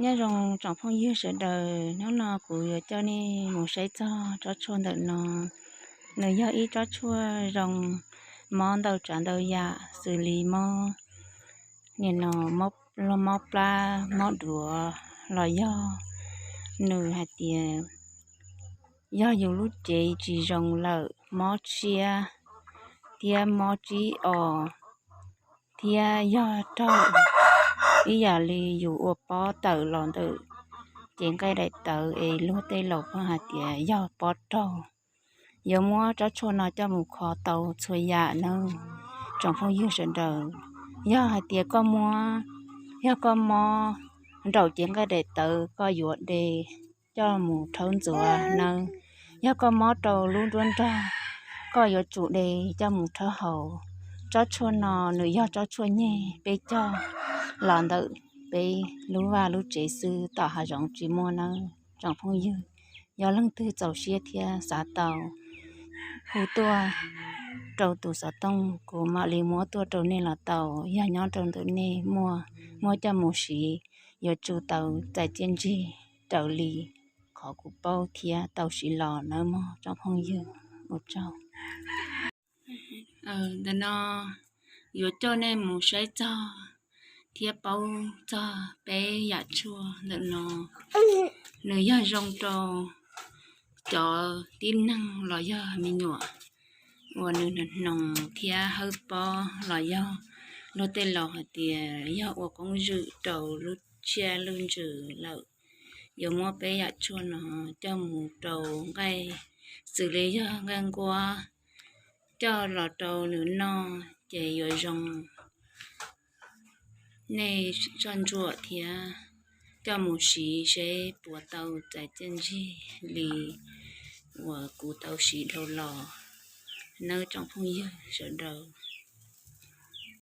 Nyob zoo tsoom phooj ywg sawv daws, hnub no kuv yuav coj nej mus saib txog tsob tshuaj ntawm no. Nws yog ib tsob tshuaj zoo mob ntau tsav ntau yam xws li mob, nim no mob plab mob duav los yog nws hais tias yog yus lub cev tsis zoo lawm, mob siab thiab mob tsib os, thiab yog raug ib yam li yus ua pob tawm los ntawm cev nqaij daim tawv es luag tej laus pheej hais tias yog pob raug. Yuav muab tsob tshuaj no coj mus kho tau txhua yam nawb tsoom phooj ywg sawv daws. Yog hais tias koj muab, yog koj mob nraum cev nqaij daim tawv koj yuav de coj mus rhaub ntxuav nawb. Yog koj mob rau lub nruab nrog, koj yuav tsum de coj mus rhaub haus. Tsob tshuaj no nws yog tsob tshuaj nyeg peb cog los ntawm peb lub vaj lub tsev xwb, tom hav zoov tsis muaj nawb tsoom phooj ywg. Yog leej twg txaus siab thiab xav tau, hu tuaj rau tus xov tooj, kuv mam li muab tuaj rau nej los tau. Yog nyob rau ntawm nej muaj, muab coj mus siv, yuav tsum tau txais txiaj ntsig raws li qhov kuv paub thiab tau siv los nawb mog tsoom phooj ywg. Ua tsaug. Ntawm no yuav coj nej mus saib txog thiab paub txog peb yam tshuaj ntawm no. Nws yog zoo rau cov tib neeg los yog me nyuam uas nws hnoos thiab hawb pob los yog luag tej laus hais tias yog ua koob zwm rau lub tsiaj lub ntsws lawm. Yuav muab peb yam tshuaj no coj mus rau nqaij xws li yog nqaij nquab coj los rau nws noj ces yuav zoo. Nej soj ntsuam thiab coj mus siv seb puas tau txais txiaj ntsig li uas kuv tau siv dhau los nawb tsoom phooj ywg sawv daws.